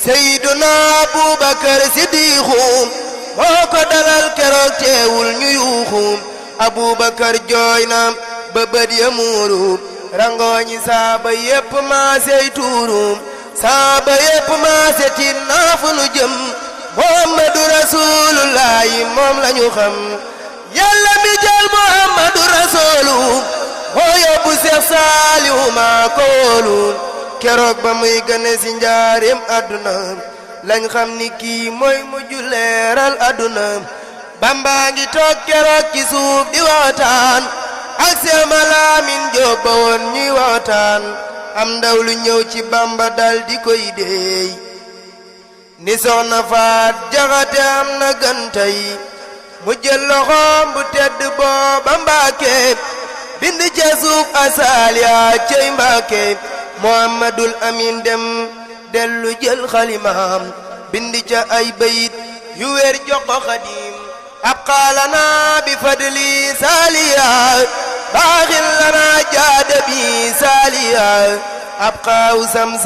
Seyduna Abubakar Siddiqu moo ko dalal keroog teewul ñu yuuxu Abubakar jooy na ba bët ya muuru rangooñi saaba yépp maasey tuuru saaba yépp maase tin naa fu nu jëm Muhammadu Rasulullahi moom lañu xam Yàlla mi jël Muhammadu Rasulu moo yóbbu Seex Saalihu maa ko wóolu keroog ba muy gane si njaareem àdduna lañ xam ni kii mooy mujju leeral àdduna Bamba ngi toog keroog ci suuf di waxtaan ak Seex Malaamin Jóob ba woon ñuy waxtaan am ndaw lu ñëw ci Bamba dal di koy deey ni soxna Faat Jaxate am na gantay mu jël loxoom bu tedd booba Mbàkke bind ca suuf asaliya cey Mbàkke Muhammadul Amin dem dellu jël xalimaam bind ca ay bayit yu wér jox ko Xaadim abqaa lanaa bi fadli saliya baaxil lanaa jaada bi saliya abqaa samsa